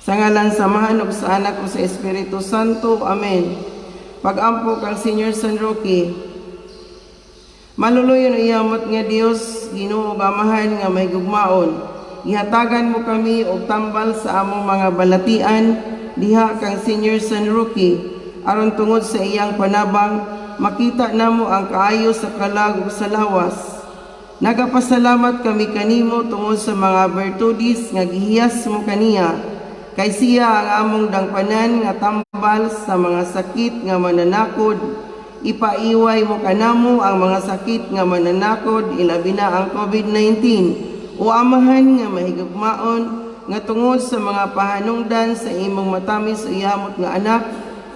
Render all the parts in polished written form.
Sa ngalan sa Amahan ug sa Anak ug sa Espiritu Santo. Amen. Pag-ampo kang Senior San Roque. Maluluyon ug yamot nga Dios, Ginoo ug Amahan nga mahigugmaon. Gihatagan mo kami og tambal sa among mga balatian diha kang Senior San Roque, aron tungod sa iyang panabang makita namo ang kaayo sa kalag ug sa lawas. Nagapasalamat kami kanimo tungod sa mga bertudis nga gihiyas mo kaniya, kay siya ang among dangpanan nga tambal sa mga sakit nga mananakod. Ipaiway mo kanamo ang mga sakit nga mananakod, ilabi na ang COVID-19. O Amahan nga mahigugmaon, nga tungod sa mga pahanungdan sa imong matamis ug yamot nga anak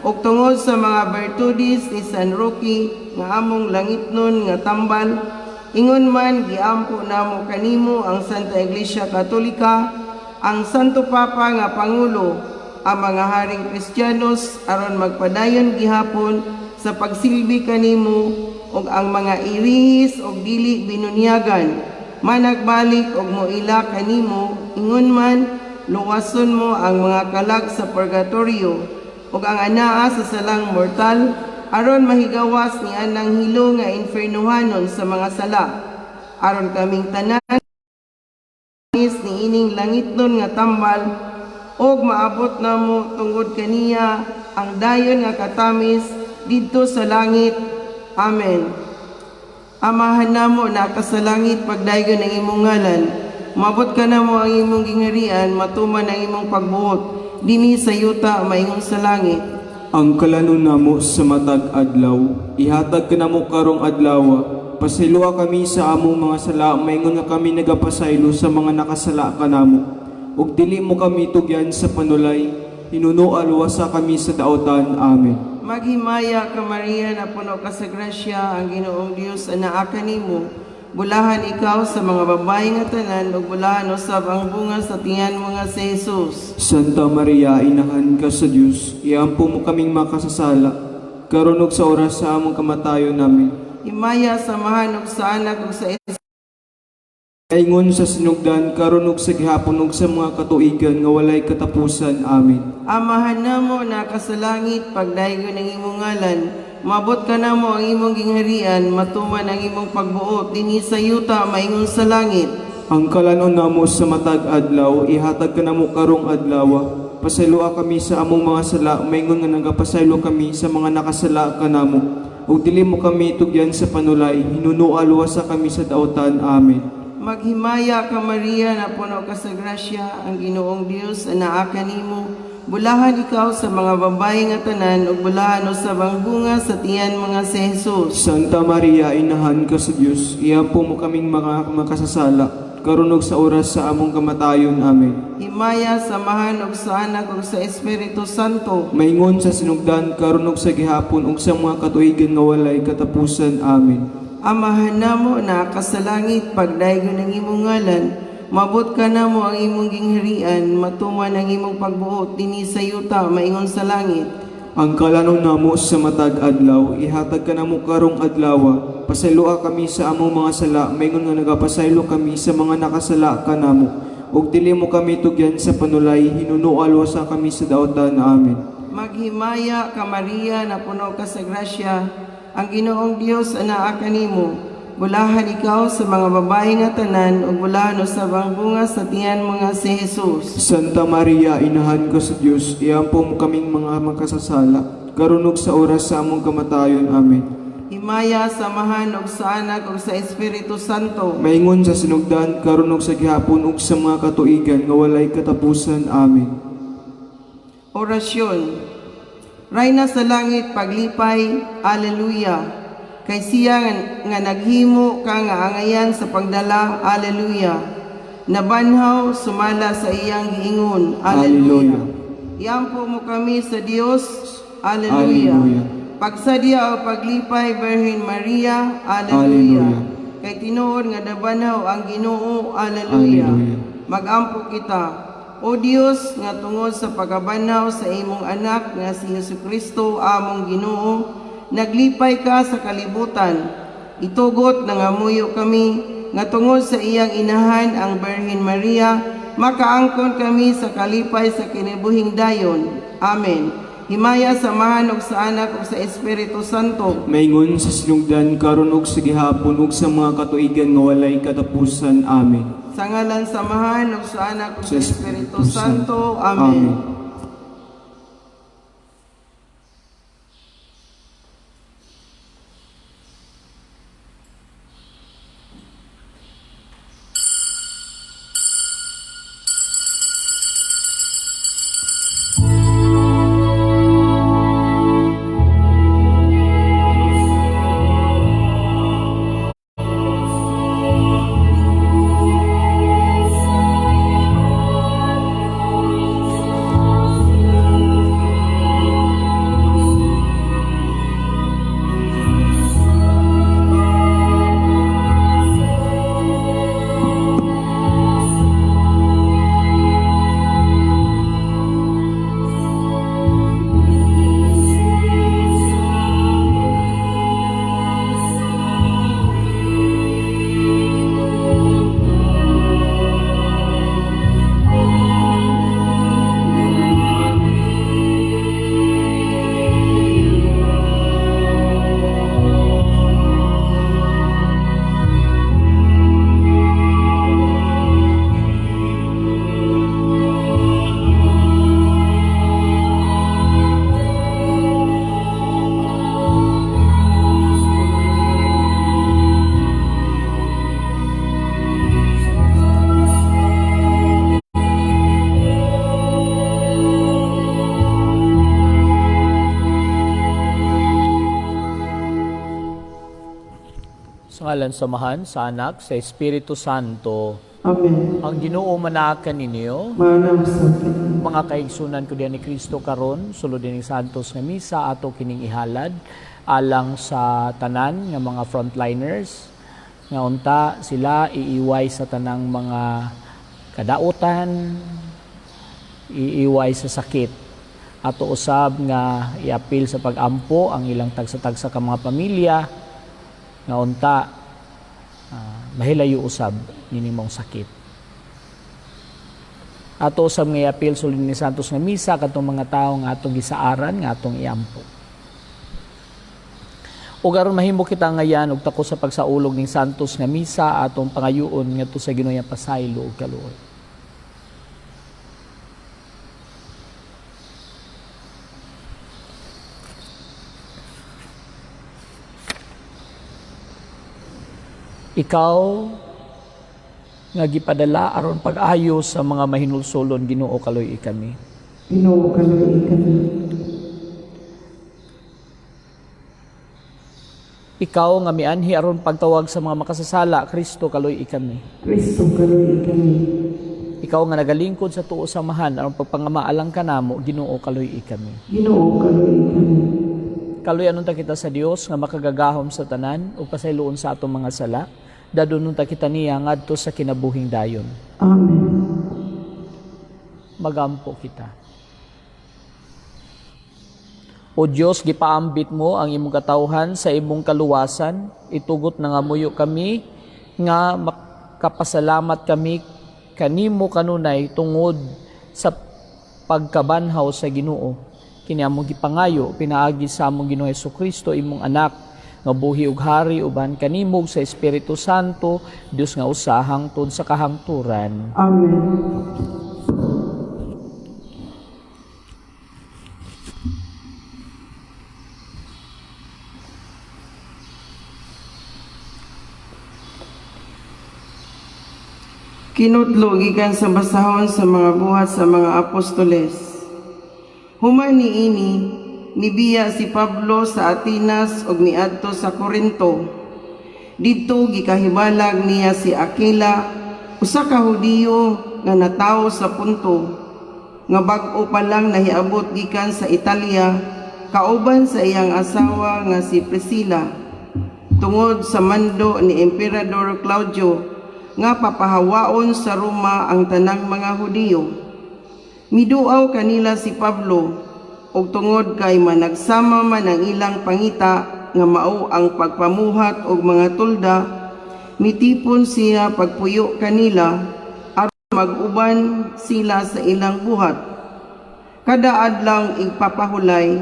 ug tungod sa mga bertudis ni San Roque nga among langitnon nga tambal, ingon man giampo namo kanimo ang Santa Iglesia Katolika, ang Santo Papa nga Pangulo, ang mga haring Kristiyanos, aron magpadayon gihapon sa pagsilbi kanimo, ug ang mga irihis og dili binunyagan managbalik og moila kanimo. Ingon man luwason mo ang mga kalag sa purgatorio ug ang anaa sa salang mortal, aron mahigawas ni anang hilo nga infernohanon sa mga sala, aron kaming tanan ni ining langitnon nga tambal og maabot namo tungod kaniya ang dayon nga katamis didto sa langit. Amen. Amahan namo na sa langit, pagdaygon ang imong ngalan. Maabot kanamo ang imong gingharian, matuman ang imong pagbuot dinhi sa yuta maingon sa langit. Ang kalanon namo sa matag adlaw, ihatag kanamo karong adlaw. Pasayloa kami sa among mga sala, maingon nga kami nagapasaylo sa mga nakasala kanamo. Ug dili mo kami tugyan sa panulay, hinunoa luwasa kami sa daotan. Amen. Maghimaya ka, Maria, na puno ka sa grasya, ang Ginoong Dios anaa kanimo. Bulahan ikaw sa mga babae nga tanan ug bulahan usab ang bunga sa tiyan mo nga si Jesus. Santa Maria, Inahan ka sa Dios, iampo mo kaming makasasala, karon ug sa oras sa among kamatayon. Amen. Himaya sa Amahan ug sa Anak ug sa Ingon sa sinugdan, karon ug sa gihapon ug sa mga katuigan nga walay katapusan. Amen. Amahan namo na ka sa langit, pagdaygon ang imong ngalan. Maabot kanamo ang imong gingharian, matuman ang imong pagbuot dinhi sa yuta maingon sa langit. Ang kalanon namo sa matag adlaw, ihatag kanamo karong adlaw. Pasayloa kami sa among mga sala, maingon nga nagapasaylo kami sa mga nakasala kanamo. Ug dili mo kami tugyan sa panulay, hinunoa luwasa kami sa daotan. Amen. Maghimaya ka, Maria, na puno ka sa grasya, ang Ginoong Dios anaa kanimo. Bulahan ikaw sa mga babae nga tanan ug bulahan usab ang bunga sa tiyan mo nga si Jesus. Santa Maria, Inahan ka sa Dios, iampo mo kaming mga makasasala, karon ug sa oras sa among kamatayon. Amen. Himaya sa Amahan ug sa Anak ug sa Espiritu Santo. Maingon sa sinugdan, karon ug sa gihapon ug sa mga katuigan nga walay katapusan. Amen. Amahan namo na ka sa langit, pagdaygon ang imong ngalan. Maabot kanamo ang imong gingharian, matuman ang imong pagbuot dinhi sa yuta maingon sa langit. Ang kalanon namo sa matag adlaw, ihatag kanamo karong adlaw. Pasayloa kami sa among mga sala, maingon nga nagapasaylo kami sa mga nakasala kanamo. Ug dili mo kami tugyan sa panulay, hinunoa luwasa kami sa daotan. Amen. Maghimaya ka, Maria, na puno ka sa grasya, ang Ginoong Dios anaa kanimo. Bulahan ikaw sa mga babae nga tanan ug bulahan usab ang bunga sa tiyan mo nga si Jesus. Santa Maria, Inahan ka sa Dios, iampo mo kaming mga makasasala, karon ug sa oras sa among kamatayon. Amen. Himaya sa Amahan ug sa Anak ug sa Espiritu Santo. Maingon sa sinugdan, karon ug sa gihapon ug sa mga katuigan nga walay katapusan. Amen. Orasyon. Rayna sa langit paglipay, Alleluia. Kay siya nga naghimo ka nga angayan sa pagdala, Alleluia. Nabanhaw sumala sa iyang giingon, Alleluia. Alleluia. Iampo mo kami sa Dios, Alleluia. Alleluia. Pagsadya o paglipay, Birhen Maria, Alleluia. Alleluia. Kay tinuod nga nabanhaw ang Ginoo, Alleluia. Alleluia. Magampo kita. O Dios, nga tungod sa pagkabanhaw sa imong anak nga si Jesu Kristo among Ginoo, naglipay ka sa kalibutan. Itugot, nangamuyo kami, nga tungod sa iyang inahan ang Birhen Maria, makaangkon kami sa kalipay sa kinibuhing dayon. Amen. Himaya sa Amahan ug sa Anak ug sa Espiritu Santo. Maingon sa sinugdan karon ug sa gihapon ug sa mga katuigan nga walay katapusan. Amen. Sa ngalan sa Amahan ug sa Anak ug sa Sa Espiritu Espiritu Santo. Santo. Amen. Amen. Sa ngalan sa Amahan, sa Anak, sa Espiritu Santo. Amen. Ang Ginoo manaka ninyo, Maanaw sa kanya. mga kaigsunan ko diyan ni Kristo karon, sulod ni Santos nga misa ato kining ihalad alang sa tanan nga mga frontliners nga unta sila iiway sa tanang mga kadautan, iiway sa sakit. Ato usab nga iapil sa pagampo ang ilang tagsa-tagsa ka mga pamilya nga unta mahilayo usab nining mong sakit. Ato usab nga iapil sulod ni Santos nga misa kadtong mga tawo nga atong gisaaran nga atong iampo. Ug aron mahimo kita ngayan og takos sa pagsaulog ning Santos nga misa atong pangayuon ngadto sa Ginoo nga pasaylo ug kaluoy. Ikaw nga gipadala aron pag-ayo sa mga mahinulsolon, Ginoo, kaluoy kami. Ginoo, kaluoy kami. Ikaw nga mianhi aron pagtawag sa mga makasasala, Kristo, kaluoy kami. Kristo, kaluoy kami. Ikaw nga nagalingkod sa tuo samahan aron pagpangamaalang kanamo, Ginoo, kaluoy kami. Ginoo, kaluoy kami. Kaluoy ta kita sa Dios nga makagagahom sa tanan ug pasayloon sa atong mga sala, dadunon ta kita niya ngadto sa kinabuhing dayon. Amen. Magampo kita. O Dios, gipaambit mo ang imong katawhan sa imong kaluwasan. Itugot na nga muyo kami nga makapasalamat kami kanimo kanunay tungod sa pagkabanhaw sa Ginoo. Kini among gipangayo pinaagi sa among Ginoo Hesukristo, imong anak, nga buhi ug hari uban kanimo ug sa Espiritu Santo, Dios nga usa hangtod sa kahangturan. Amen. Kinutlo gikan sa basahon sa mga buhat sa mga apostoles. Human niini, nibiya si Pablo sa Atenas ug niadto sa Corinto. Didto gikahibalag niya si Aquila, usa ka Hudiyo nga natawo sa Punto, nga bag-o pa lang nahiabot gikan sa Italia kauban sa iyang asawa nga si Priscilla, tungod sa mando ni Emperador Claudio nga papahawaon sa Roma ang tanang mga Hudiyo. Miduaw kanila si Pablo ug tungod kay managsama man ang ilang pangita nga mao ang pagpamuhat og mga tulda, mitipon siya pagpuyo kanila. Mag-uban sila sa ilang buhat. Kada Adlaw Igpapahulay,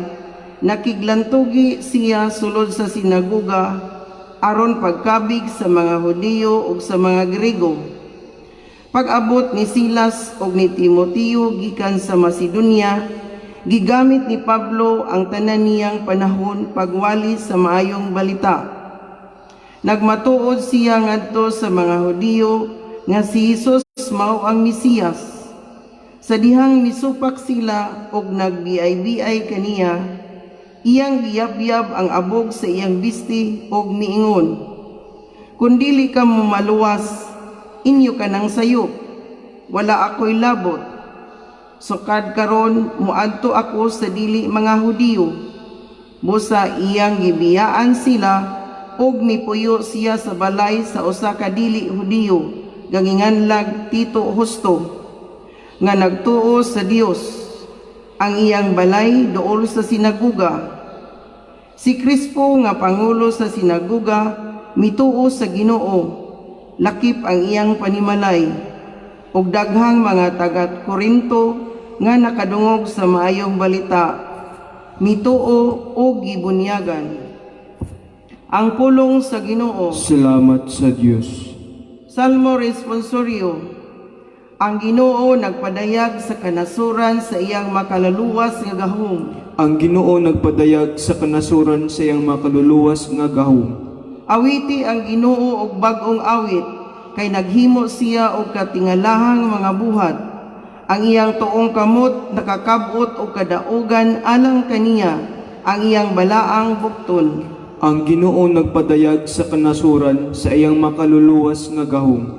nakiglantugi siya sulod sa sinaguga aron pagkabig sa mga Hudiyo ug sa mga Griego. Pag-abot ni Silas ug ni Timoteo gikan sa Macedonia, gigamit ni Pablo ang tanan niyang panahon pagwali sa Maayong Balita. Nagmatuod siya ngadto sa mga Hudiyo nga si Jesus mao ang Mesiyas. Sa dihang misupak sila og nagbiay-biay kaniya, iyang giyabyab ang abog sa iyang bisti og miingon, "Kung dili ka mo maluwas, inyo ka nang sayop. Wala ako'y labot. Sukad karon muadto ako sa dili mga Hudiyo." Busa iyang gibiyaan sila ug mipuyo siya sa balay sa usa ka dili Hudiyo nga ginganlag Tito Justo nga nagtuo sa Dios. Ang iyang balay duol sa sinaguga. Si Crispo nga pangulo sa sinaguga mituo sa Ginoo, lakip ang iyang panimalay, ug daghang mga taga Korinto nga nakadungog sa Maayong Balita mituo ug gibunyagan. Ang pulong sa Ginoo. Salamat sa Dios. Salmo Responsorio. Ang Ginoo nagpadayag sa kanasuran sa iyang makaluluwas nga gahom. Ang Ginoo nagpadayag sa kanasuran sa iyang makaluluwas nga gahom. Awiti ang Ginoo og bag-ong awit, kay naghimo siya og katingalahang mga buhat. Ang iyang tuong kamot nakakab-ot og kadaugan alang kaniya, ang iyang balaang bukton. Ang Ginoo nagpadayag sa kanasuran sa iyang makaluluwas nga gahom.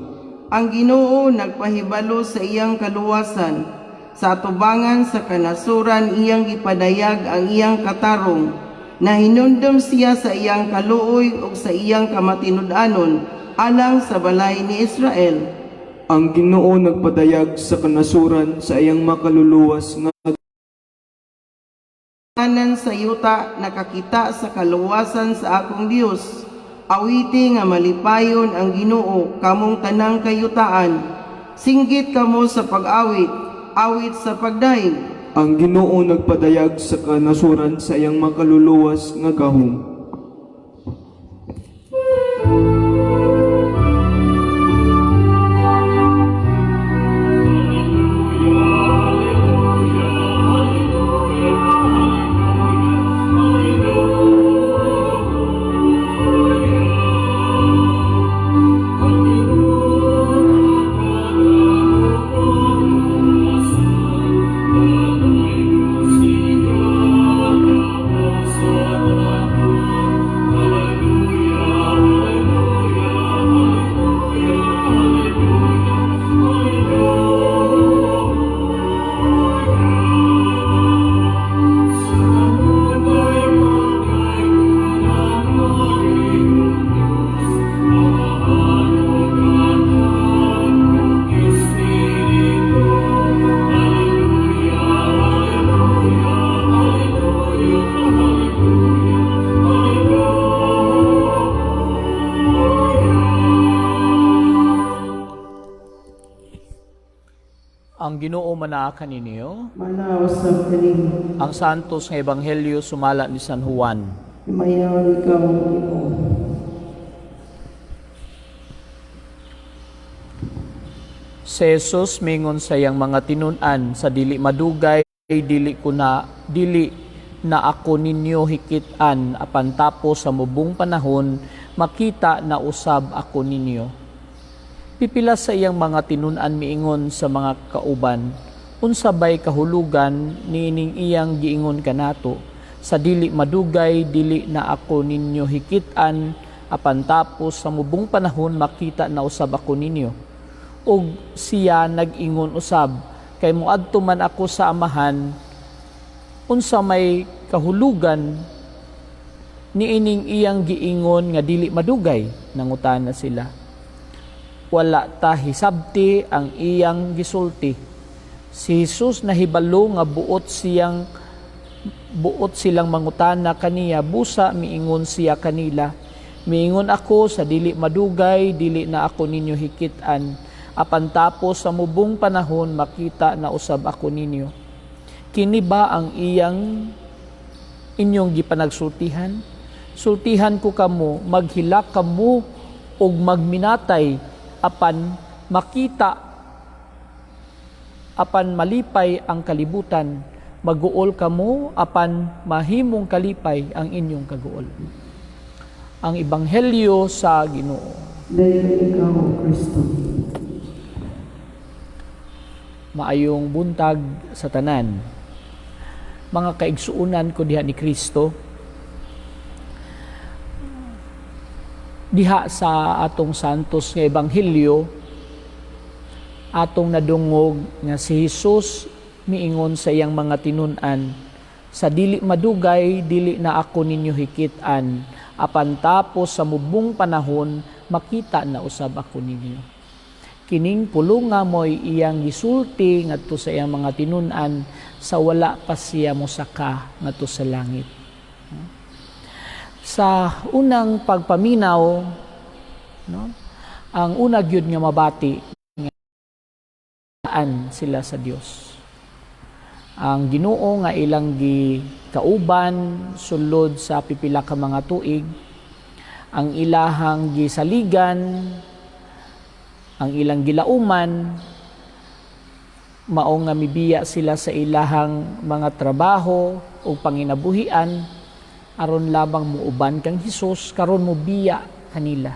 Ang Ginoo nagpahibalo sa iyang kaluwasan. Sa atubangan sa kanasuran iyang gipadayag ang iyang katarong. Nahinumdom siya sa iyang kaluoy ug sa iyang kamatinud-anon alang sa balay ni Israel. Ang Ginoo nagpadayag sa kanasuran sa iyang makaluluwas nga Tanan sa yuta nakakita sa kaluwasan sa akong Dios. Awiti nga malipayon ang Ginoo, kamong tanang kayutaan. Singgit kamo sa pag-awit, awit sa pagdayeg. Ang Ginoo nagpadayag sa kanasuran sa iyang makaluluwas nga gahom. Ang Ginoo manaa kaninyo. Manaa usab kanimo. Ang Santos nga Ebanghelyo sumala ni San Juan. Himayaon ikaw, Ginoo. Si Jesus mingon sa iyang mga tinun-an, "Sa dili madugay dili na ako ninyo hikit-an, apan tapos sa mubong panahon makita na usab ako ninyo." Pipila sa iyang mga tinun-an miingon sa mga kauban, "Unsa bay kahulugan niining iyang giingon kanato, 'Sa dili madugay dili na ako ninyo hikit-an, apan tapos sa mubong panahon makita na usab ako ninyo'? Ug siya nag-ingon usab, 'Kay moadto man ako sa Amahan.' Unsa may kahulugan niining iyang giingon nga 'dili madugay'?" Nangutana sila. "Wala ta hisabti ang iyang gisulti." Si Jesus nahibalo nga buot silang mangutana kaniya, busa miingon siya kanila, "Miingon ako, sa dili madugay dili na ako ninyo hikit-an, Apan tapos sa mubong panahon makita na usab ako ninyo. Kini ba ang iyang inyong gipanagsultihan? Sultihan ko kamo, maghilak kamo ug magminatay apan makita, apan malipay ang kalibutan. Maguol kamo apan mahimong kalipay ang inyong kaguol. Ang Ebanghelyo sa Ginoo. Dayon ikaw, O Kristo. Maayong buntag sa tanan. Mga kaigsuonan ko diha ni Kristo, diha sa atong Santos nga Ebanghelyo, atong nadungog nga si Jesus miingon sa iyang mga tinun-an, "Sa dili madugay, dili na ako ninyo hikit-an, apan tapos sa mubong panahon, makita na usab ako ninyo." Kining pulunga mo'y iyang gisulti ngadto sa iyang mga tinun-an sa wala pa siya mosaka ngadto sa langit. Sa unang pagpaminaw, no, ang una gyud nga mabati nga sila sa Dios. Ang Ginoo nga ilang gikauban sulod sa pipila ka mga tuig, ang ilahang gisaligan, ang ilang gilauman, mao nga mibiya sila sa ilahang mga trabaho o panginabuhian aron lamang muuban kang Hesus, karon mobiya kanila.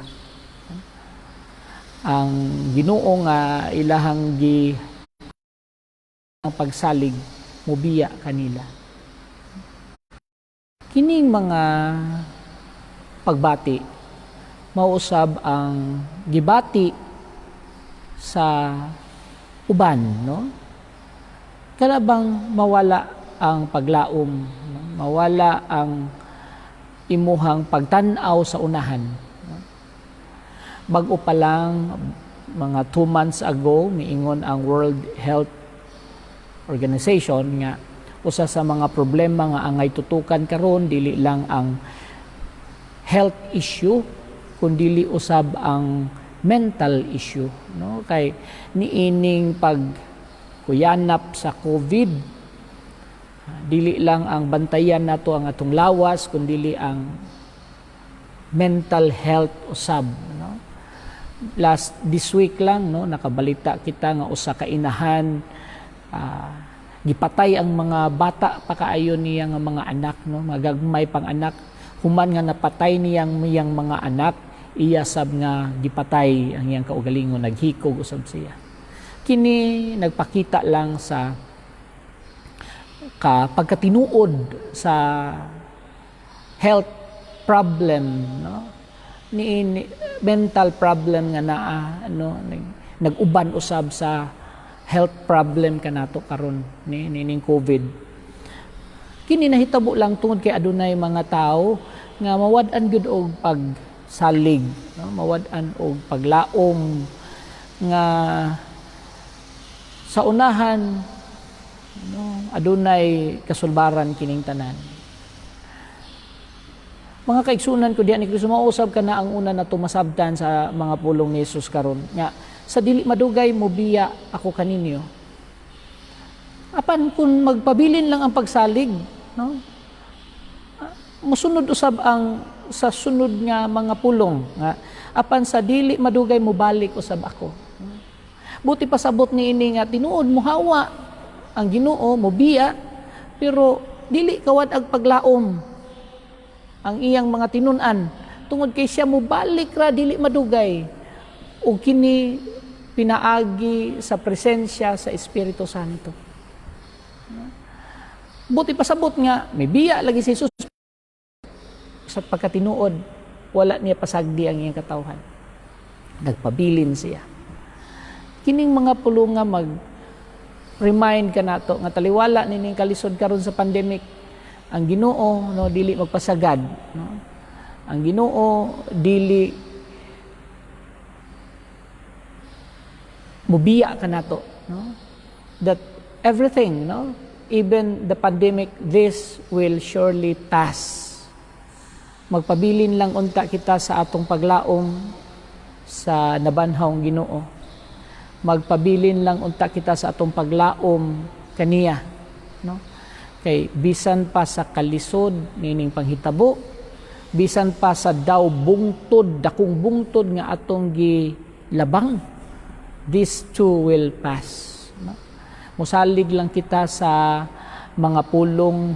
Ang Ginoo nga ilahang gi ang pagsalig, mobiya kanila. Kining mga pagbati mausab ang gibati sa uban, no? Kana bang mawala ang paglaom, no? Mawala ang imuhang pagtan-aw sa unahan, no? Bag-o pa lang, mga 2 months ago, miingon ang World Health Organization nga usa sa mga problema nga angay tutukan karon dili lang ang health issue kundili usab ang mental issue, no, kay niining pag kuyanap sa COVID, dili lang ang bantayan nato ang atong lawas kundili ang mental health usab, no? Last this week lang, no, nakabalita kita nga usa ka inahan, gipatay ang mga bata pa kaayo niya nga mga anak, no, magagmay pang anak. Human nga napatay niyang miyang mga anak, iya sab nga gipatay ang iyang kaugalingon, naghikog usab siya. Kini nagpakita lang sa ka pagkatinuod sa health problem, no, ni mental problem nga naa, no, nag-uban usab sa health problem kanato karon ni ning COVID. Kini nahitabo lang tungod kay adunay mga tawo nga mawad-an gyud og pagsalig, no, mawad-an og paglaom nga sa unahan, no, adunay kasulbaran kining tanan. Mga kaigsunan ko diha ni Kristo, mausab ka na ang una na tumasabtan sa mga pulong ni Jesus karon nga sa dili madugay mobiya ako kaninyo. Apan kung magpabilin lang ang pagsalig, no, musunod usab ang sa sunod nga mga pulong nga apan sa dili madugay mobalik usab ako. Buti pasabot ni ini nga tinuod muhawa ang Ginoo, mobiya, pero dili kawad ang paglaom ang iyang mga tinun-an tungod kay siya mobalik ra dili madugay ug kini pinaagi sa presensya sa Espiritu Santo. Buti pasabot nga may biya lagi si Jesus sa pagkatinuod, wala niya pasagdi ang iyang katawhan. Nagpabilin siya. Kining mga pulunga mag remind ka nato nga taliwala nining kalisod karon sa pandemic, ang Ginoo, no, dili magpasagad, no? Ang Ginoo dili mubiya kanato, no, that everything, no, even the pandemic, this will surely pass. Magpabilin lang unta kita sa atong paglaom sa nabanhawng Ginoo. Magpabilin lang unta kita sa atong paglaom kaniya, no? Kay bisan pa sa kalisod nining panghitabo, bisan pa sa daw bungtod, dakong bungtod nga atong gilabang, this too will pass, no? Musalig lang kita sa mga pulong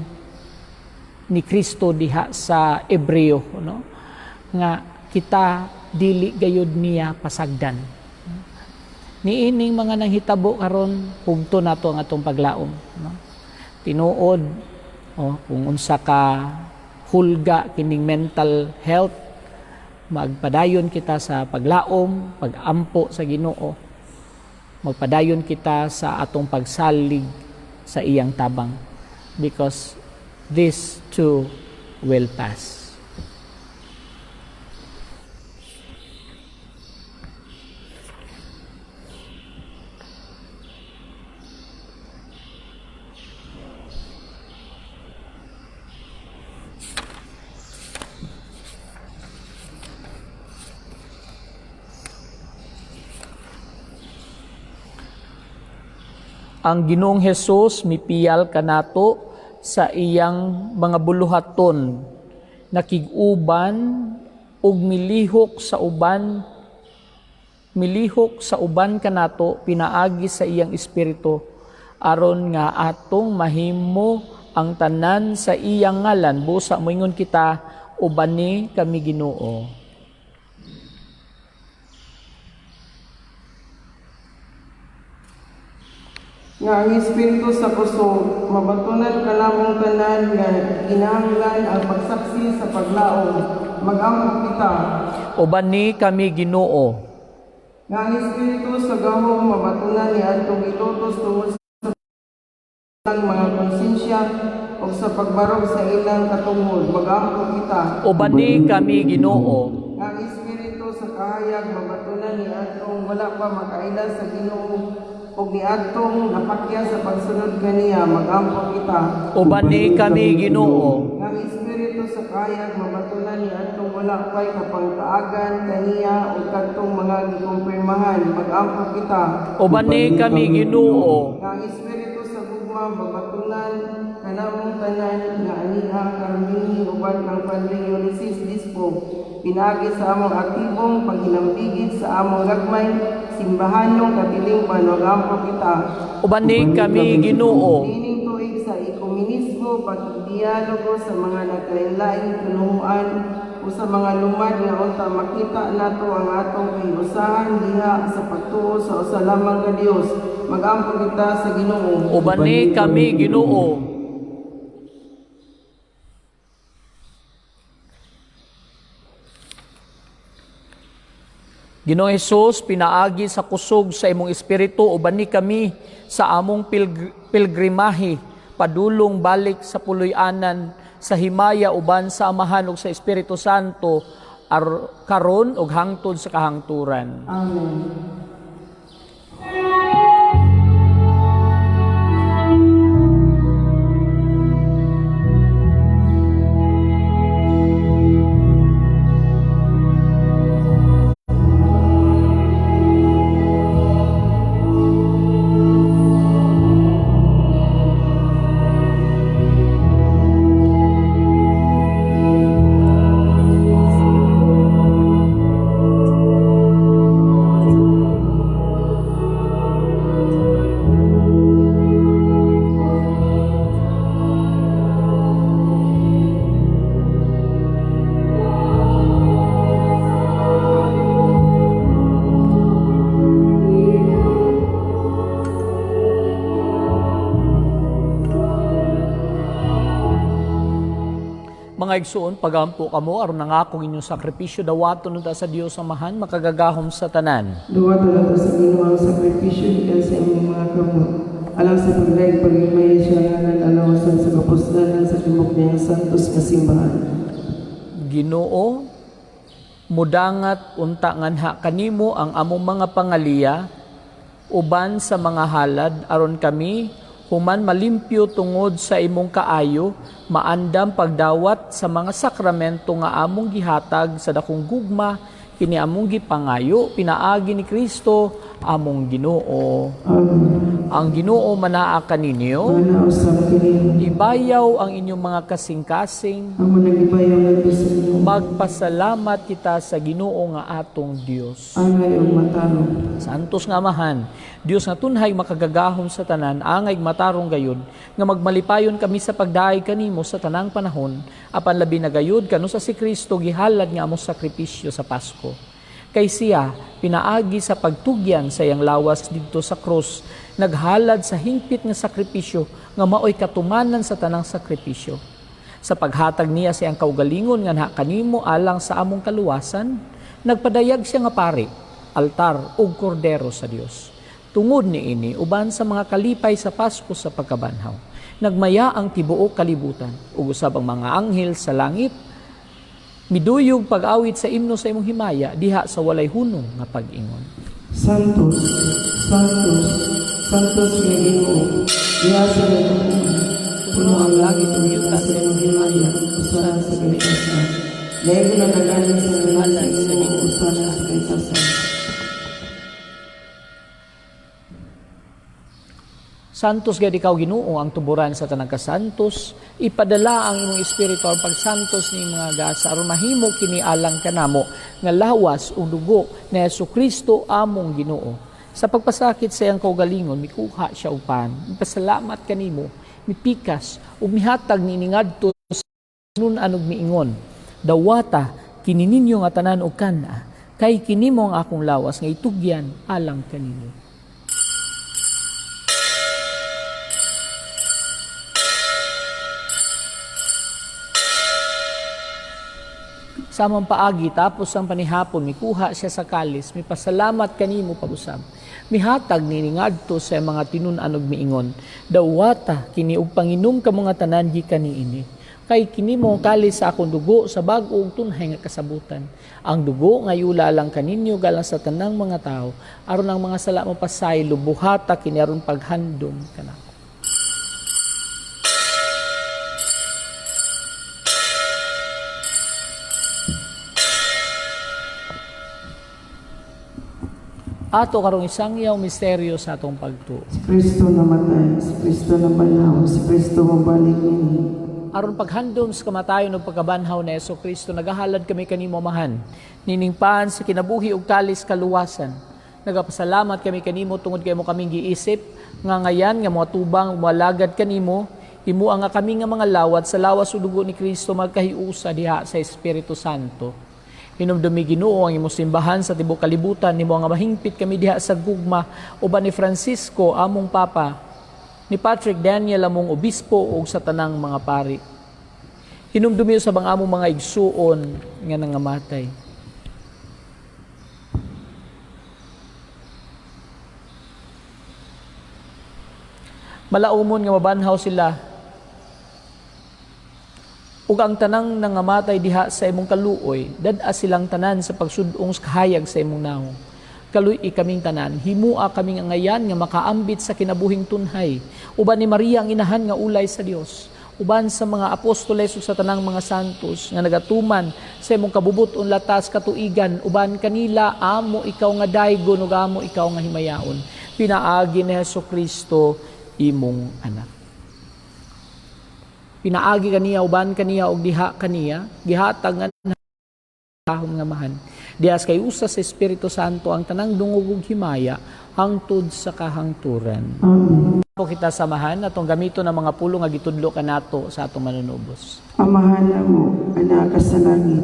ni Kristo diha sa Ebreo, no? Nga kita dili gayud niya pasagdan. Niining mga nanghitabo karon, hugto nato ang atong paglaom, no? Tinuod, oh, kung unsa ka hulga kining mental health, magpadayon kita sa paglaom, pagampo sa Ginoo. Magpadayon kita sa atong pagsalig sa iyang tabang, because this too will pass. Ang Ginoong Hesus mipiyal kanato sa iyang mga buluhaton, nakig-uban ug milihok sa uban kanato pinaagi sa iyang espiritu, aron nga atong mahimo ang tanan sa iyang ngalan. Busa moingon kita, ubani kami, Ginoo. Nga ang Espiritu sa kusog mabatunan kanamong tanan nga kinahanglan ang pagsaksi sa paglaom. Magampo kita. Ubani kami, Ginoo. Nga ang Espiritu sa gahom mabatunan ni atong ilutos tungod sa ilang mga konsensya ug sa pagbarog sa ilang katungod. Magampo kita. Ubani kami, Ginoo. Nga ang Espiritu sa kahayag mabatunan ni atong wala pa makaila sa Ginoo ug niadtong napakya sa pagsunod kaniya. Magampo kita. Ubani kami, Ginoo. Nga ang Espiritu sa kahayag mabatunan ni atong wala pa'y kapangkaagan kaniya ug kadtong mga gikumpirmahan. Magampo kita. Ubani kami, Ginoo. Nga ang Espiritu sa gugma mabatunan kanamong tanan nga aniha karmini uban kang Padre Ulysses Dispo pinaagi sa among aktibong paghinambigit sa among gagmay simbahanong katilingban. Magampo kita. Ubani kami, Ginoo. Niining tuig sa ekumenismo, pagdialogo sa mga nagkalainlaing tinuohan o sa mga lumad, nga unta makita nato ang atong kahiusahan diha sa pagtuo sa usa lamang ka Dios. Magampo kita sa Ginoo. Ubani kami, Ginoo. Ginoong Hesus, pinaagi sa kusog sa imong espiritu, ubani kami sa among pilgrimahe padulong balik sa puloy-anan sa himaya uban sa Amahan ug sa Espiritu Santo karon ug hangtod sa kahangturan. Amen. Mga igsuon, pagampo kamo aron ang akong inyong sakripisyo dawaton unta sa Dios Amahan makagagahom sa tanan. Duwaton nato sa Ginoo ang sakripisyo gikan sa imong mga kamot, alang sa pagdayeg paghimaya sa ngalan, alang sa kapuslanan sa tibuok niyang santos nga simbahan. Ginoo, mudangat unta nganha kanimo ang among mga pangaliya uban sa mga halad, aron kami human malimpyo tungod sa imong kaayo, maandam pagdawat sa mga sakramento nga among gihatag sa dakong gugma. Kini among gipangayo pinaagi ni Kristo among Ginoo. Amen. Ang Ginoo manaa kaninyo. Mana usab kini. Ibayaw ang inyong mga kasing-kasing. Amo nagibayaw ngadto sa Ginoo. Magpasalamat kita sa Ginoo nga atong Dios. Angay ug matarong. Santos nga Amahan, Dios nga tunhay makagagahom sa tanan, angay matarong gayud, nga magmalipayon kami sa pagdaig kanimo sa tanang panahon, apan labi na gayud kanu sa si Kristo gihalad nga among sakripisyo sa Pasko. Kay siya pinaagi sa pagtugyan sa iyang lawas didto sa krus, naghalad sa hingpit nga sakripisyo nga maoy katumanan sa tanang sakripisyo. Sa paghatag niya sa iyang kaugalingon nga naa kanimo alang sa among kaluwasan, nagpadayag siya nga pari, altar ug kordero sa Dios. Tungod niini uban sa mga kalipay sa Pasko sa pagkabanhaw, nagmaya ang tibuok kalibutan ug usab ang mga anghel sa langit miduyog pag-awit sa imno sa imong himaya diha sa walay hunong nga pag-ingon. Santos, Santos, Santos nga Ginoo, diha sa kagahom, puno ang langit ug yuta sa imong himaya, usana sa kalikasan. Dahil na nagaling sa ngalan sa Ginoo, usana sa kalikasan. Santos gayud ikaw Ginoo ang tuburan sa tanang kasantos, ipadala ang imong espiritu aron pagsantos ni mga gasa aron mahimo kini alang kanamo nga lawas ug dugo ni Hesukristo among Ginoo. Sa pagpasakit sa iyang kaugalingon mikuha siya og pan, mipasalamat kanimo, mipikas ug mihatag niini ngadto sa tinun-an ug miingon, dawata kini ninyo nga tanan og kana, kay kini mo ang akong lawas nga itugyan alang kaninyo. Samang paagi tapos ang panihapon mikuha siya sa kalis, mipasalamat kanimo pag-usab. Mihatag niini ngadto sa mga tinun-an ug miingon, dawata kini og panginom kamo nga tanan gikan niini. Kay kini mo ang kalis sa akong dugo sa bag-o ug tunhay nga kasabutan. Ang dugo nga yula lang kaninyo galang sa tanang mga tawo, aron ang mga sala mapasaylo, buhata kini aron paghandom kanako. Ato karong isangyaw misteryo sa atong pagtuo. Si Kristo namatay, si Kristo nabanhaw, si Kristo mabalik niini. Aron paghandom sa kamatayon ug pagkabanhaw ni Hesukristo, nagahalad kami kanimo Amahan, nining pan sa kinabuhi ug kalis kaluwasan. Nagapasalamat kami kanimo tungod kay mo kaming giisip nga ngayan nga mga tubang malagad kanimo, himua nga kami nga mga lawat sa lawas ug dugo ni Kristo magkahiusa diha sa Espiritu Santo. Hinumdumi Ginoo ang imong simbahan sa tibuok kalibutan, nimo nga mahingpit kami diha sa gugma uban ni Francisco among Papa, ni Patrick Daniel among obispo ug sa tanang mga pari. Hinumdumi usab ang among mga igsuon nga nangamatay. Malaumon nga mabanhaw sila ug ang tanang nangamatay diha sa imong kaluoy, dad-a silang tanan sa pagsud-ong sa kahayag sa imong nawong. Kaluy-i kaming tanan, himua kaming angayan nga makaambit sa kinabuhing tunhay. Uban ni Maria ang inahan nga ulay sa Dios, uban sa mga apostoles ug sa tanang mga santos nga nagatuman sa imong kabubut-on latas katuigan, uban kanila amo ikaw nga daygon ug amo ikaw nga himayaon. Pinaagi ni Hesukristo imong anak. Pinaagi kaniya, uban kaniya og diha kaniya, gihatag nga gahom nga Amahan. Diha kay usa sa Espiritu Santo ang tanang dungog ug himaya hangtod sa kahangturan. Amen. Po kita samahan atong gamiton ang mga pulong nga gitudlo kanato sa atong manunubos. Amahan namo, anaa ka sa langit,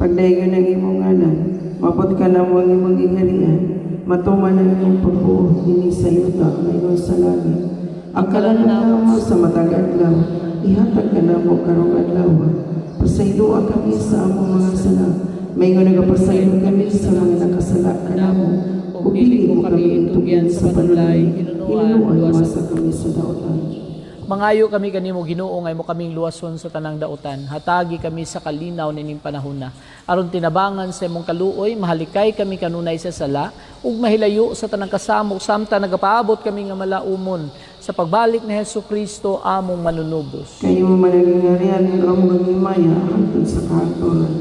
pagdayon ang imong ngalan, mabot ka namo ang imong gingharian, matuman ang imong pagbuot dinhi sa yuta maingon sa langit. Ang kalanan namo sa matag adlaw, ihatag kanamo karong adlaw. Pasayloa kami sa among mga sala, maingon nagapasaylo kami sa mga nakasala kanamo. Ug dili mo kami itugyan sa panulay, hinunoan luwasa kami sa daotan. Mangayo kami kanimo Ginoo nga imo kaming luwason sa tanang dautan. Hatagi kami sa kalinaw nining panahona. Aron tinabangan sa imong kaluoy, mahalikay kami kanunay sa sala ug mahilayo sa tanang kasamok samtang nagapaabot kami nga malaumon sa pagbalik ni Hesukristo among manunubos. Kay imo man ang gingharian ug among himaya hangtod sa kahangturan.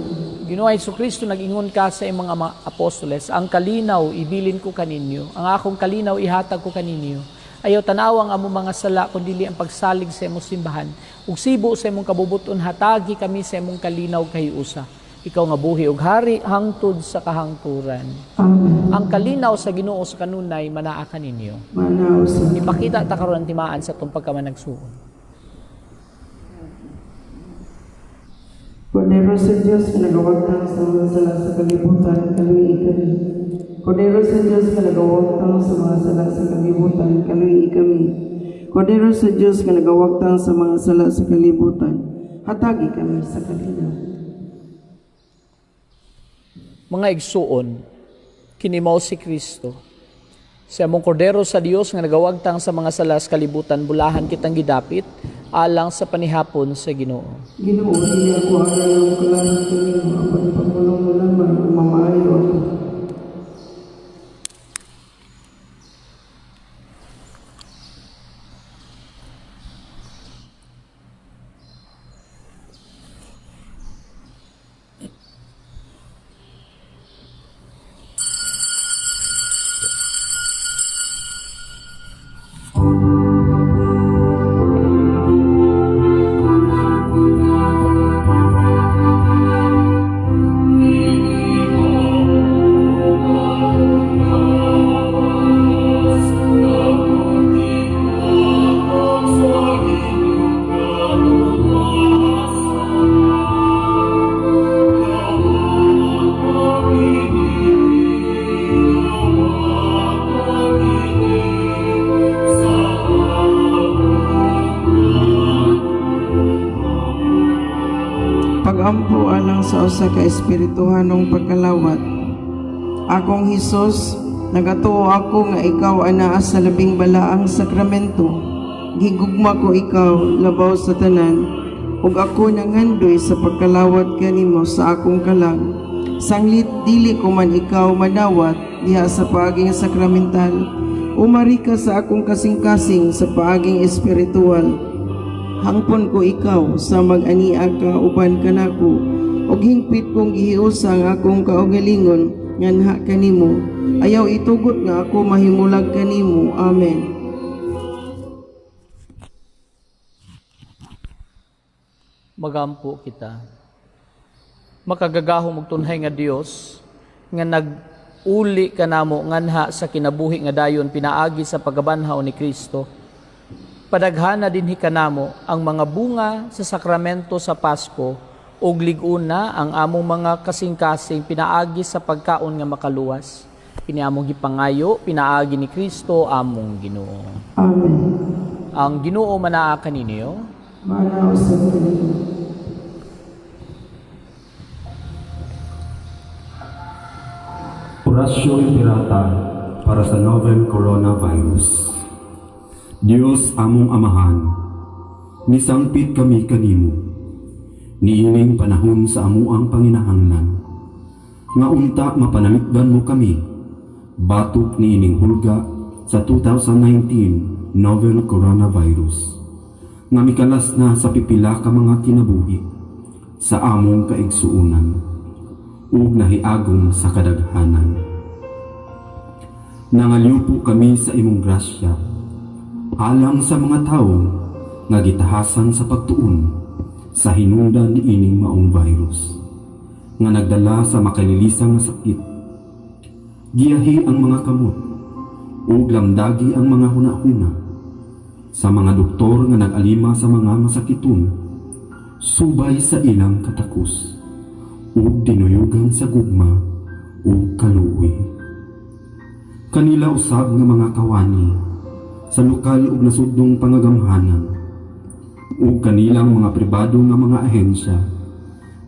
Ginoo Kristo, nag-ingon ka sa imong mga apostoles, "Ang kalinaw ibilin ko kaninyo, ang akong kalinaw ihatag ko kaninyo. Ayaw tanawa ang among mga sala, kundi ang pagsalig sa imong simbahan. Ug sibo sa imong kabubuton, hatagi kami sa imong kalinaw kahiusa. Ikaw nga buhi ug hari hangtod sa kahangturan." Amen. Ang kalinaw sa Ginoo sa kanunay manaa kaninyo. Manaa usab. Ipakita ta karon ang timaan sa atong pagkamanagsuon. Kordero sa Diyos nga nagawagtang sa mga sala sa kalibutan, kaluy kami. Kordero sa Diyos nga nagawagtang sa mga sala sa kalibutan, kaluy kami. Kordero sa Diyos nga nagawagtang sa mga sala sa kalibutan, hatagi kami sa kalinaw. Mga igsuon, kini mao si Kristo. Siya among kordero sa Dios nga nagawagtang sa mga sala sa kalibutan, bulahan kitang gidapit alang sa panihapon sa Ginoo. Ginoo, dili ako angay nga mokalabit kanimo, apan pagpulong mo lamang ug mamaayo ako. Pag-ampo alang sa usa ka espirituhanong pagkalawat. Akong Hesus, nagatuo ako nga ikaw anaa sa labing balaang sakramento. Gigugma ko ikaw labaw sa tanan, ug ako nangandoy sa pagkalawat kanimo sa akong kalag. Sanglit dili ko man ikaw madawat diha sa paaging sakramental, umari ka sa akong kasing-kasing sa paaging espiritual. Hangpon ko ikaw sa mag-ania ka uban kanako, ug hingpit kong gihiusa ang akong kaugalingon nganha kanimo. Ayaw itugot nga ako mahimulag kanimo. Amen. Magampo kita. Makagagahom ug tunhay nga Dios nga nag-uli kanamo nganha sa kinabuhi nga dayon pinaagi sa pagkabanhaw ni Kristo. Padaghana dinhi kanamo ang mga bunga sa sakramento sa Pasko ug lig-una ang among mga kasing-kasing pinaagi sa pagkaon nga makaluwas. Kini among gipangayo pinaagi ni Kristo among Ginoo. Amen. Ang Ginoo manaa kaninyo. Manaa usab kanimo. Oratio Imperata para sa novel coronavirus. Diyos among Amahan, nisangpit kami kanimo, niining panahon sa amuang panginahanglan, nga unta mapanalipdan mo kami, batok niining hulga sa 2019 novel coronavirus, nga mikalas na sa pipila ka mga kinabuhi sa among kaigsuonan, ug nahiagom sa kadaghanan. Nangalyupo kami sa imong grasya, alang sa mga tawo nga gitahasan sa pagtuon sa hinungdan ining maong virus nga nagdala sa makalilisang nga sakit. Giyahi ang mga kamot ug lamdagi ang mga hunahuna sa mga doktor nga nag-alima sa mga masakiton subay sa ilang katakos ug dinuyugan sa gugma ug kaluoy. Kanila usab nga mga kawani sa lokal ug nasudnong pangagamhanan ug kanilang mga pribado nga mga ahensya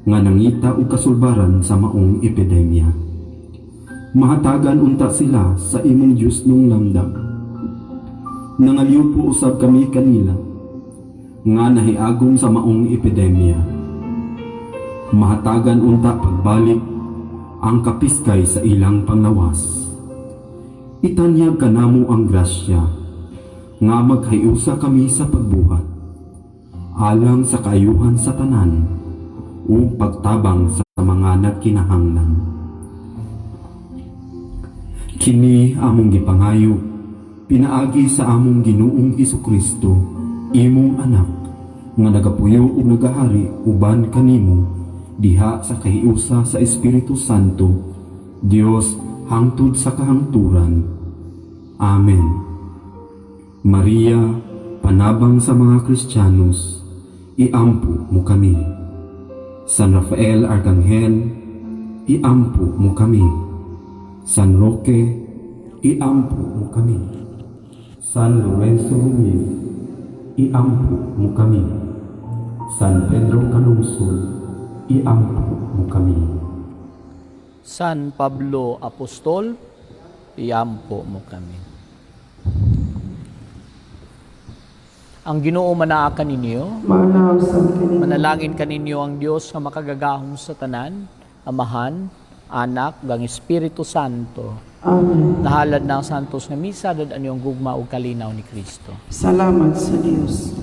nga nangita og kasulbaran sa maong epidemya. Mahatagan unta sila sa imong Diyosnong lamdag. Nangalyupo usab kami kanila nga nahiagom sa maong epidemya. Mahatagan unta pagbalik ang kapiskay sa ilang panglawas. Itanyag kanamo ang grasya nga maghiusa kami sa pagbuhat alang sa kaayuhan sa tanan ug pagtabang sa Mga nagkinahanglan. Kini among gipangayo pinaagi sa among Ginoong Hesukristo, imong anak, nga nagapuyo ug nagahari uban kanimo diha sa kahiusa sa Espiritu Santo, Dios hangtod sa kahangturan. Amen. Maria, panabang sa mga Kristiyanos, iampo mo kami. San Rafael Arkanghel, iampo mo kami. San Roque, iampo mo kami. San Lorenzo Ruiz, iampo mo kami. San Pedro Calungsod, iampo mo kami. San Pablo Apostol, iampo mo kami. Ang Ginoo manaa kaninyo. Maanaa usab kaninyo. Manalangin kaninyo ang Dios nga makagagahom sa tanan, Amahan, Anak, ug ang Espiritu Santo. Amen. Nahalad na ang Santos nga Misa, dad-an ang gugma ug kalinaw ni Kristo. Salamat sa Dios.